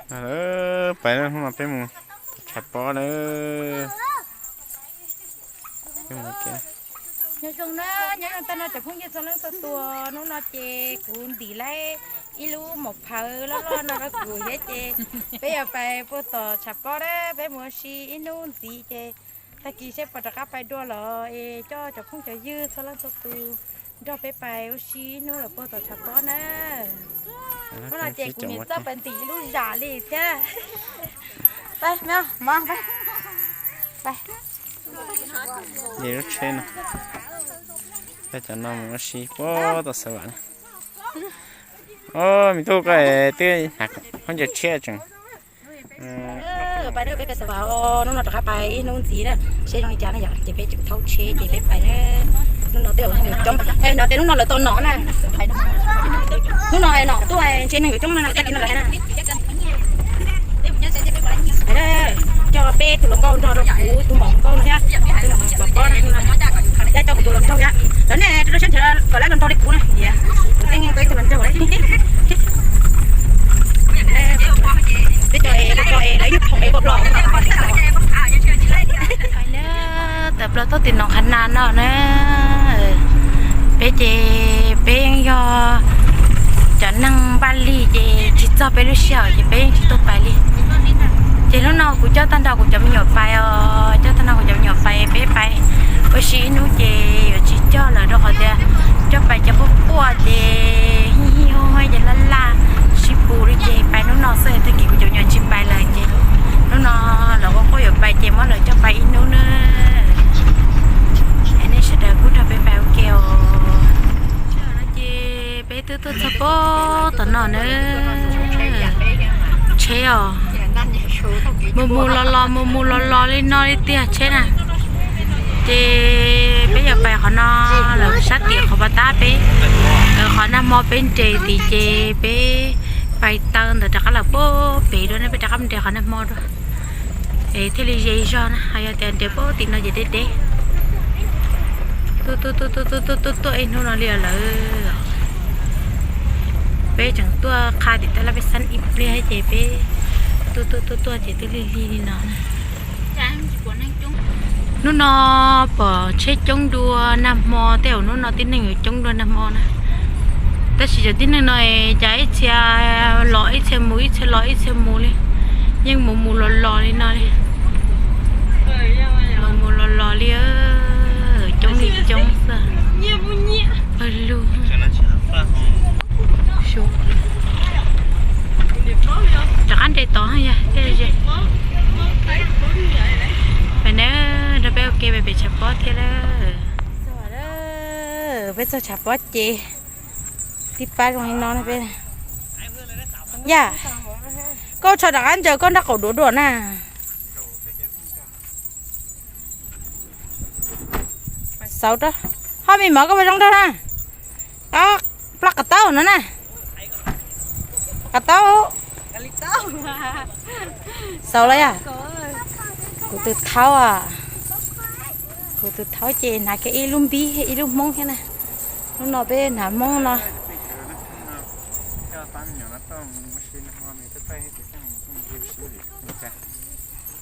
Pais, hnub no peb mus tom tshav pob na. Nyob zoo na, nyob zoo tag nrho cov phooj ywg txhua leej txhua tus, hnub no ces kuv ntim lawm ib lub maum phawv loj loj no rau kuv thiab ces peb yuav pais puag tom tshav pob na, peb mus ua si ib hnub ntxiv ces tag kis seb puas rov qab pais dua los es coj cov phooj cov ywg txhua leej txhua tus nrog peb pais ua si ib hnub lawm puag tom tshav pob na. Hnub no ces kuv niam txawj pais ntim ib lub zam li thiab. Pais, pais, pais. Lub tsheb no, cov no mus ua si puag tom Xav Vam na. Os, me tub, koj twb hnav khaub ncaws tshiab tseem. Pais, peb pais Xav Vam, hnub no rov qab pais ib hnub ntxiv na, seb zoo li cas na yom, ces peb tseem thaub tsheb ces peb pais na. Hnub no tej zaum neeg yuav coob, no tias hnub no lawv tau nom na. Hnub no nom tuaj ntshe neeg yuav coob na, tag kis no lawv hais na. Coj peb tus hluas nkauj nrog rau kuv tus maum nkauj no thiab, tus maum pob no, coj kuv tus hluas nraug thiab, lawv nej rau sab nrad kom lawv hluas nraug li kuv na, kuv tej nyeej tau ib tug hluas nraug. Peb cov es, cov es lawv ib thoom es koj los. Tawm plaws tuaj tim Noom Qhab Nas no na, peb ces peb yeej yog cov neeg npaj lig ces tsis txog peb lub sij hawm ces peb yeej tsis tuaj pais li. Ces hnub no kuv coj tag nrho kuv cov me nyuam pais os, coj tag nrho kuv cov me nyuam pais, peb pais ua si ib hnub ces yuav tsis cog lawm rau qhov tias coj pais cov quaj quaj ces hij hij huj huj ces laj laj sib pus li ces pais hnub no xwb, tag kis kuv cov me nyuam tsis pais lawm ces hnub no lawv quaj quaj yuav pais ces muab lawv coj pais ib hnub na. Nej sawv daws kuj nrog peb pais ua ke os. Ces peb twb tuaj txog pob tom no na. Tsheb os, mus mus los los mus mus los los li no li tiag tsheb na. Ces peb yuav pais qhov no, lawv sab tim qhov pas tab peb, qhov nag hmo peb nres tim ces peb pais taw ntawd rov qab lawm puag pem dua na, peb rov qab nres qhov nag hmo dua es thiaj li ze zog na. Ho yog tias nres puag tim no ces deb deb. Tuaj tuaj tuaj tuaj tuaj tuaj tuaj ib hnub no li lawm. Peb tseem tuaj qha tim tab laj peb xab ib pliag ces peb tuaj tuaj tuaj tuaj ces twb lig lig li no. Hnub no pom tsheb coob dua nag hmo, tej zaum hnub no tib neeg yuav coob dua nag hmo na. Tab sis cov tib neeg no cas ib txhia los ib txhia mus, ib txhia los ib txhia mus li. Yeej mus mus los los li no li. Mus mus los los li, coob li coob xwb. Pawg lug. Rov qab nres tod yog tej ze. Pais na, nrog peb ua ke pem tshav pob thiab lawm. Peb txog tshav pob ces tib pab zoo li no peb. Yam, koj tsho rov qab ntsaws koj nrab qaum duav dua na. Xauv rau, ho me mov koj puas zoo rau na? Plab qav taub no na. Qav taub. Xauv los yog? Kuv tus thaub, kuv tus thaub ces hnav kiag ib lub npib ib lub hmoob thiab na. Hnub no peb hnav hmoob no.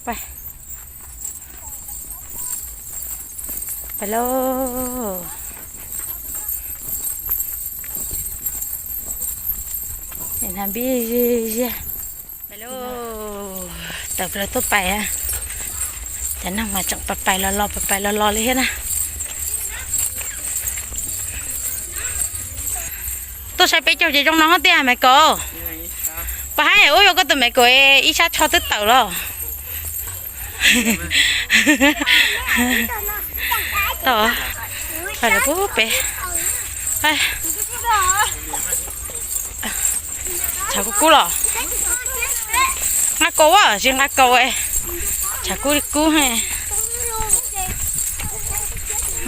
Pais lauj. Hnav npib ziag. Pais lauj. Tawm plaws tuaj pais. Cov neeg mas tseem pais pais los los pais pais los los li thiab na. Tuaj saib peb caug ces zoo no hos tiag Maiv Kaum. Puas haib ub, yuav koj tus Maiv Kaum ib sab tsho twb tawm los. Tau, pais lawm pub pem. Tshav kub kub los. Nqa kaus, tsis nqa kaus, tshav kub li kub.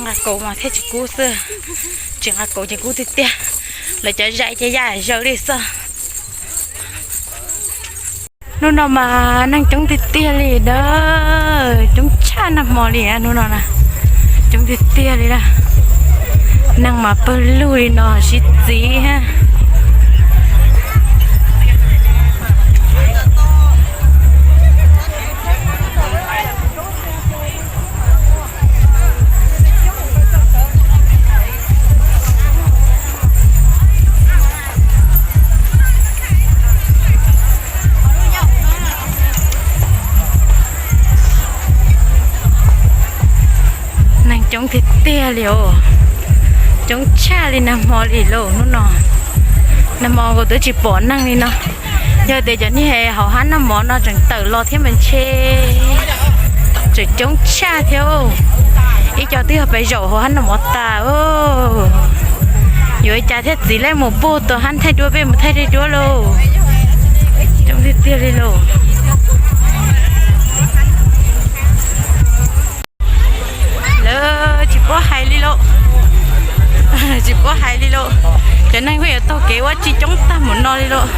Nqa kaus mas thiaj tsis kub xwb, tsis nqa kaus ces kub tiag tiag. Lawv cov zais ces ya zaws li xwb. Hnub no mas neeg coob tiag tiag li dawb, coob tshaj nag hmo li hnub no na. Coob tiag tiag li na. Neeg mas pawg lug li no sib txiv. Coob tiag tiag li os. Coob tshaj li nag hmo li lauj hnub no. Nag hmo nkaus twb tsis pom neeg li no. Yog tias cov niag hauv hab noj mov no tseem tawm los thiab mas ntshe tseem coob tshaj thiab. Ib co twb yog pes zaum hauv hab noj mov tas. Yuav ua cas thiaj txiv lej mus puag tau hab thaij duab, peb mus thaij thaij duab lauj. Coob tiag tiag li lauj. Lawv tsis paub hais li lauj. Tsis paub hais li lauj. Cov neeg pheej yuav taug kev ua tsi coob tag mus no li lauj.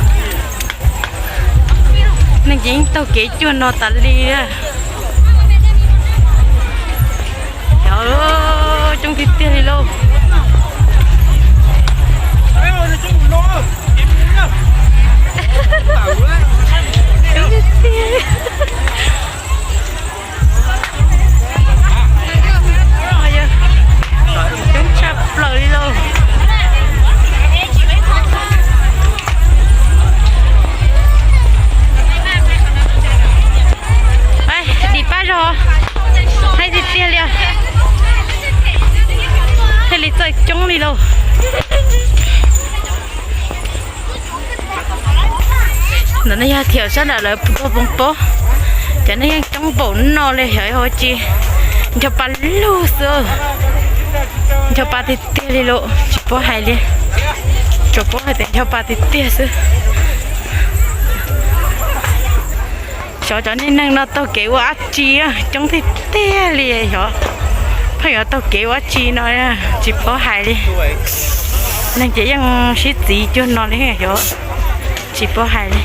Neeg ces yeej taug kev cuag no tas li. Cov coob tiag tiag li lauj. Coob tiag tiag. Coob tshaj plaws li lauj. Dim pab zog, haib tiag tiag li. Thiaj li txawj coob li lauj. Ntawm no yog thiam sab nram lawv tuaj poob pob. Cov neeg yeej coob npaum no li, yog ua tsi ncho pa lug xwb. Ncho pa tiag tiag li lauj, tsis paub hais li. Tsuas paub hais tias ncho pa tiag tiag xwb. Xyov cov niag neeg no taug kev ua dab tsi, coob tiag tiag li xyov. Pheej yuav taug kev ua dab tsi no, tsis paub hais li. Neeg ces yeej sib txiv cuag no li xyov, tsis paub hais li.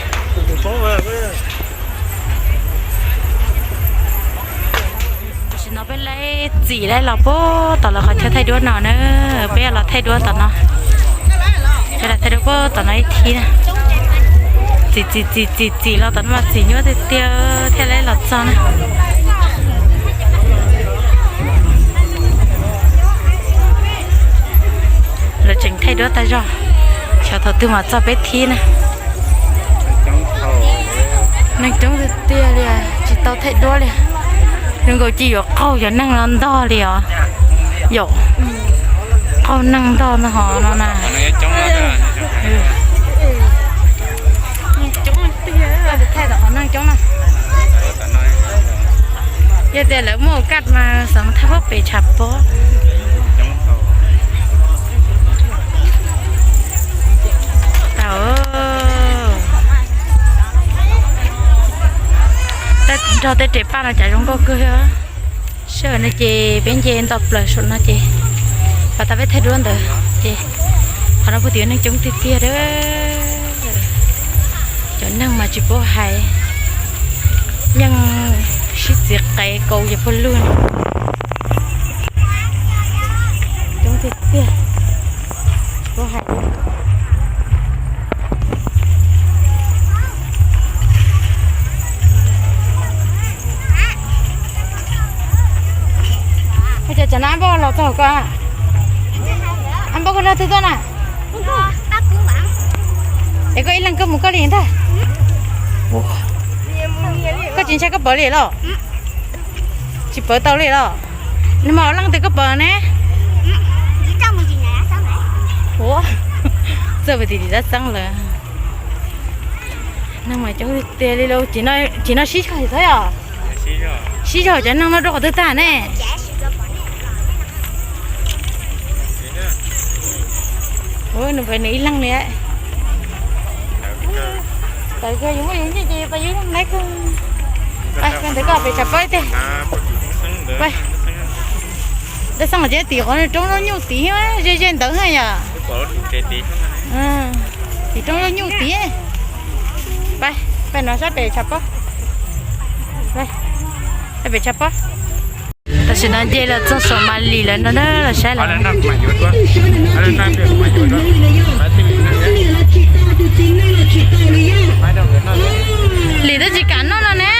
Tam sim no peb laib txim laib los puag tom lawv qhov chaw thaij duab no na, peb los thaij duab tom no. Peb los thaij duab puag tom no ib thib na. Txim txim txim txim txim los tom no mas txim nyuaj tiag tiag thiaj laib los txog na. Lawv tseem thaij duab tag zog, xyov thaum twg mam txog peb thib na. Neeg coob tiag tiag li, tsis tau thaij duab li. Zoo nkaus ci yuav qaug cov neeg no ntog li os. Yom, qaug neeg ntog ntag hov no na. Thaij tom qhov neeg coob na. Yog tias lawv muaj kaj mas xav mus thaij pem tshav pob. Tau. Nrog tej res paj no cas zoo nkauj kawg. Sij hawm no ces peb nce nto plaws saum no ces pas tas peb thaij duab ntawd ces qhov no puag tim neeg coob tiag tiag. Cov neeg mas tsis paub hais, yeej sib txiv qev kaus yog puag lug. Coob tiag tiag, tsis paub hais. Ua cas tsam no ab npauj los txog ko? Ab npauj koj nrog twg tuaj na? Es koj ib leeg koj mus koj li ntag. Koj tsis ntshai koj pawv li los? Tsis pawv tau li los? Nws mas ua leej twg koj pawv ne? Ua, txawj pawv tim tim tab xeeb lawm. Neeg mas coob tiag li lauj, ces no sib zog xwb yom? Sib zog cov neeg no rau qhov twg tag ne? Ua, nws pawv nws ib leeg li. Tawv kawg, yus muaj yus nyiaj ces yus pawv yus ib leeg lawm kawg. Pais, pais ntawd koj pem tshav pob ib teg. Pais. Dab xeeb los ces tim qhov roob lub nyuj tid, ze ze ntawd yom. Tim roob lub nyuj tid. Pais, pais no sab pem tshav pob. Pais, pem tshav pob. Tam sim no nce los txog saum Malis lawm no na, los saib lawm. Lim twb tsis kam noj no ne.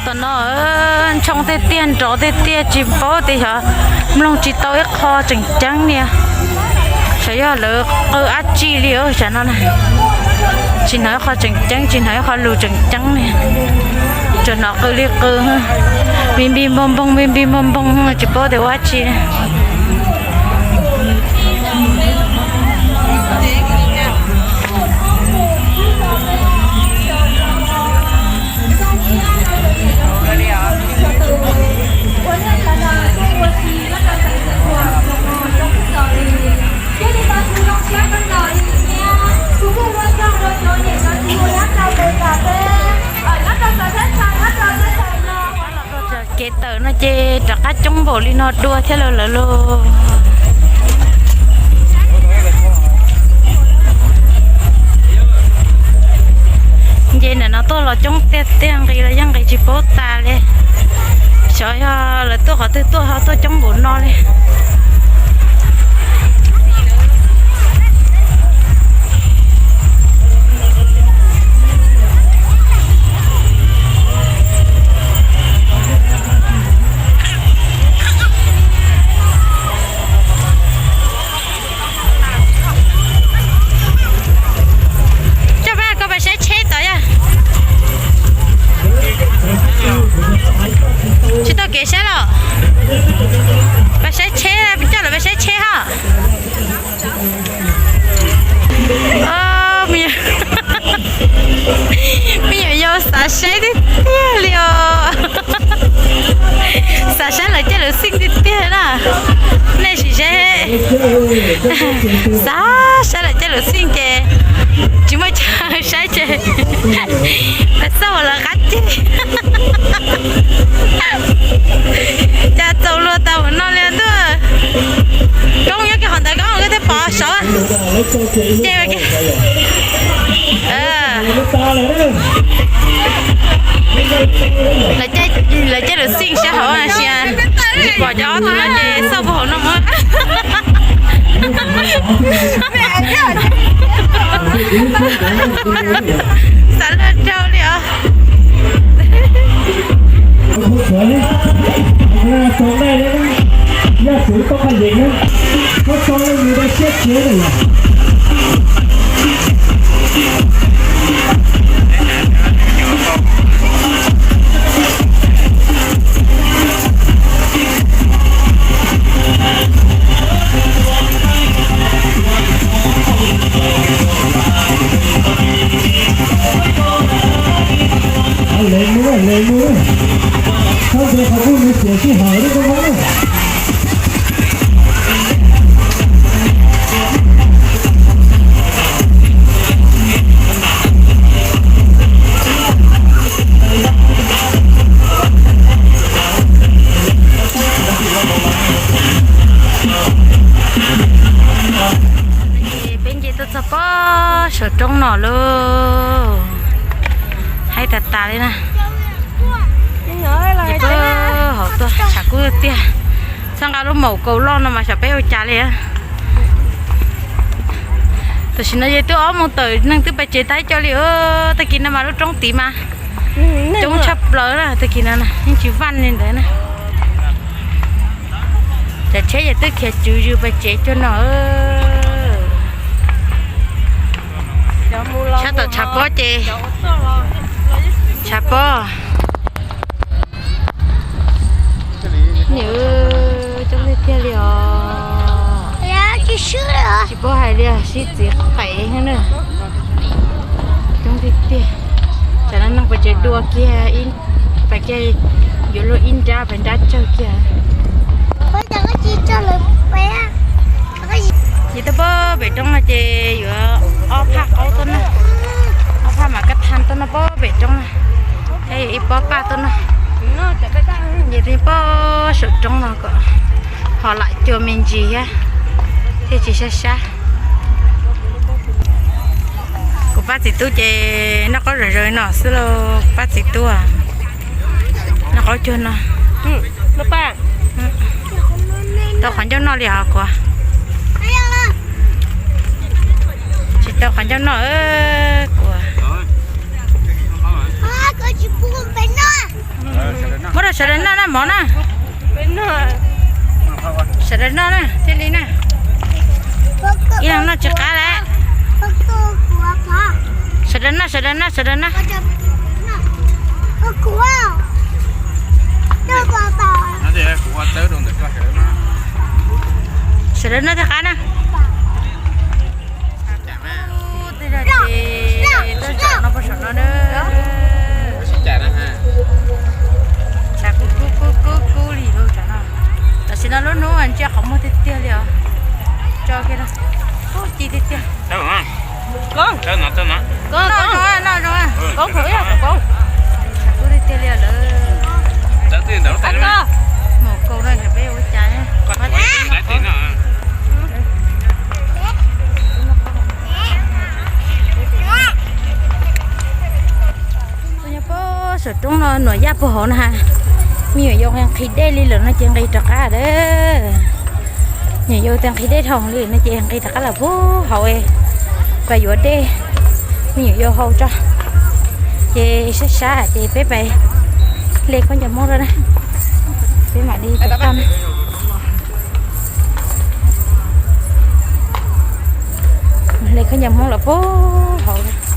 Tam no ntsoo tiag tiag nrov tiag tiag tsis paub tias xyov mloog tsis tau ib qho tseem ceeb li. Xyov yog lawv qw dab tsi li os, tam no tsis hnov ib qho tseem ceeb, tsis hnov ib qho lus tseem ceeb li. Tsuas hnov qw li qw, npij npij npoog npoog, npij npij npoog npoog, tsis paub tias ua dab tsi. Kev tawm no ces rov qab coob npaum li no dua thiab lawm lauj. Nce ntawm no tuaj los coob tiag tiag, nqis los yeej nqis tsis paub tas li. Xyov yog lawv tuaj qhov twg tuaj ho tuaj coob npaum no li. Coj pab koj pais saib tsheb tod yog. Tsis tau kev saib los? Pais saib tsheb, coj lawv pais saib tsheb hos. Me nyuam yaus xav saib tiag tiag li os. Xav saib lawv caij lawv xij tiag tiag na. Nej sim saib, xav saib lawv caij lawv xij ces tsis muaj chaw saib ces lawv xauj lawv qab ceg. Cas txaus luag tas ua no li ntuj. Koob nyob kiag qhov ntawd, Koob koj thiaj pom saud. Ces lawv caij lawv xij sab hauv si, tsis pom cov ob tug no ces xauj puag hauv no mus. Xav luag dhau li os. Leej muab, leej muab, txhob ntxeev qhov kuj nws tiam sij hawm li koj muab. Peb nce tuaj txog pob saum roob no lauj. Haib tas tas li na. Ces peb hauv tuaj tshav kub tiag. Txhob nqa lub maum kaus loj no mas xyov peb ua cas li. Tam sim no ces twb ob moos tawm, neeg twb pais tsev tag co li. Tag kis no mas lub roob tid mas coob tshaj plaws na, tag kis no yeej tsis vaj li ntawd na. Cov tsheb ces twb khiav tswv zws pais tsev cuag no. Sab tom tshav pob ces, tshav pob. Niam, coob tiag tiag li os. Tsis paub hais li, sib txiv qev na. Coob tiag tiag. Tsam no neeg pais tsev dua kiag, pais kiag yuav luag ib nrab pais nrab tsawg kiag. Ces tuaj pob pem roob no ces yuav ob phaj qaub tuaj noj, ob phaj mas kab thaj tuaj noj pob pem roob no, thiab yuav ib pob paj tuaj noj. Ces pob saum roob no kom ho lam cua me ntsis thiab, thiaj tsis sab sab. Kuv pab txiv tub ces noj qaub zom zaws no xwb lauj, pab txiv tub noj qaub cuag no. Tau qhov ncauj noj li os kuv? Tsis tau qhov ncauj noj kuv. Sawv daws noj na mov na. Sawv daws noj na thiaj li na. Ib leeg noj tsis qab lawm. Sawv daws noj, sawv daws noj, sawv daws noj. Sawv daws noj thiaj qab na. Tej zag ces tuaj tsom no puag saum no na. Tshav kub kub kub kub li lub tsam no. Tam sim no lub hnub ntsia qhov muag tiag tiag li os. Tso kiag no. Kub ci tiag tiag. Kub tiag tiag li lawm. Mus kaus na peb ua cas. Nyob puag saum roob no Nuam Yaj puag hauv na ha. Me nyuam yaus nqhis dej li lawm no ces nqis rov qab lawm. Nyuam yaus tias nqhis dej dhau li no ces nqis rov qab lawm puag hauv pais yuav dej. Me nyuam yaus haus tso. Ces sab sab ces peb pais hle khaub ncaws Hmoob rau na. Peb mam li pais toj na. Hle khaub ncaws Hmoob lawm puag hauv.